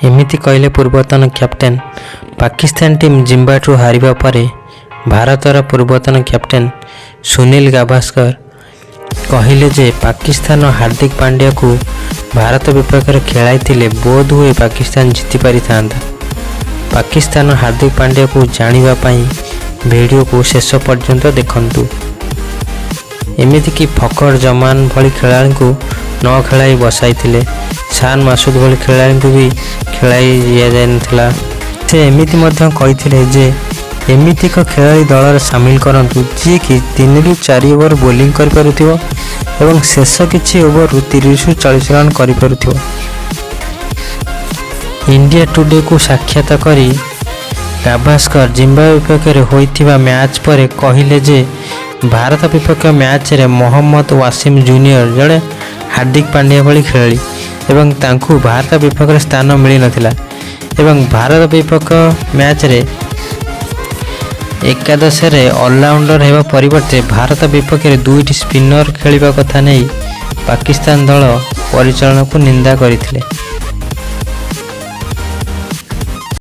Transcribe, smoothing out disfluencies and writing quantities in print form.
ଏମିତି କହିଲେ ପୂର୍ବତନ କ୍ୟାପ୍ଟେନ୍। ପାକିସ୍ତାନ ଟିମ୍ ଜିମ୍ବାୱେଠୁ ହାରିବା ପରେ ଭାରତର ପୂର୍ବତନ କ୍ୟାପ୍ଟେନ୍ ସୁନୀଲ ଗାଭାସ୍କର କହିଲେ ଯେ ପାକିସ୍ତାନର ହାର୍ଦ୍ଦିକ ପାଣ୍ଡ୍ୟାକୁ ଭାରତ ବିପକ୍ଷରେ ଖେଳାଇଥିଲେ ବୋଧହୁଏ ପାକିସ୍ତାନ ଜିତି ପାରିଥାନ୍ତା। ପାକିସ୍ତାନର ହାର୍ଦ୍ଦିକ ପାଣ୍ଡ୍ୟାକୁ ଜାଣିବା ପାଇଁ ଭିଡ଼ିଓକୁ ଶେଷ ପର୍ଯ୍ୟନ୍ତ ଦେଖନ୍ତୁ। ଏମିତିକି ଫଖର ଜମାନ ଭଳି ଖେଳାଳିଙ୍କୁ ନ ଖେଳାଇ ବସାଇଥିଲେ। ଶାନ ମାସୁଦ ଭଳି ଖେଳାଳିଙ୍କୁ ବି ଖେଳାଇ ଦିଆଯାଇନଥିଲା। ସେ ଏମିତି ମଧ୍ୟ କହିଥିଲେ ଯେ ଏମିତି ଏକ ଖେଳାଳି ଦଳରେ ସାମିଲ କରନ୍ତୁ, ଯିଏକି 3ରୁ 4 ଓଭର ବୋଲିଂ କରିପାରୁଥିବ ଏବଂ ଶେଷ କିଛି ଓଭରରୁ 30ରୁ 40 ରନ୍ କରିପାରୁଥିବ। ଇଣ୍ଡିଆ ଟୁଡେକୁ ସାକ୍ଷାତ କରି ଗାଭାସ୍କର ଜିମ୍ବାୱେ ବିପକ୍ଷରେ ହୋଇଥିବା ମ୍ୟାଚ୍ ପରେ କହିଲେ ଯେ ଭାରତ ବିପକ୍ଷ ମ୍ୟାଚ୍ରେ ମହମ୍ମଦ ୱାସିମ ଜୁନିୟର ଜଣେ ହାର୍ଦ୍ଦିକ ପାଣ୍ଡ୍ୟା ଭଳି ଖେଳାଳି ଏବଂ ତାଙ୍କୁ ଭାରତ ବିପକ୍ଷରେ ସ୍ଥାନ ମିଳିନଥିଲା ଏବଂ ଭାରତ ବିପକ୍ଷ ମ୍ୟାଚ୍ରେ ଏକାଦଶରେ ଅଲରାଉଣ୍ଡର ହେବା ପରିବର୍ତ୍ତେ ଭାରତ ବିପକ୍ଷରେ ଦୁଇଟି ସ୍ପିନର ଖେଳିବା କଥା ନେଇ ପାକିସ୍ତାନ ଦଳ ପରିଚାଳନାକୁ ନିନ୍ଦା କରିଥିଲେ।